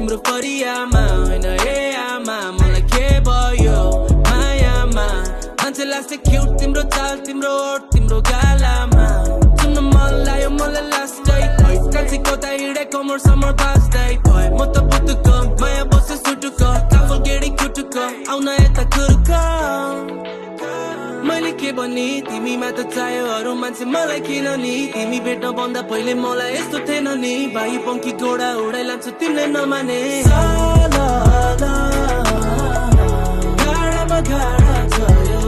तिम्रो परियामा होइन हे आमा मलाई के भयो मायामा मान्छे लाग्छ क्युट तिम्रो चाल तिम्रो ओठ तिम्रो गालामा सुन्न मन लाग्यो मलाई लास्टै कान्छी कोता हिँडेको मोर समर बास्दै म त पुतुक माया बस्यो सुटुक काफल गेडी कुटुक आउन यता कुरुक मैले के भन्ने तिमीमा त चाह्यो अरू मान्छे मलाई किन नि तिमी भेट्न भन्दा पहिले मलाई यस्तो थिएन नि भाइ पङ्की घोडा उडाइ लान्छ तिमीले नमाने गाडामा गाडा छ यो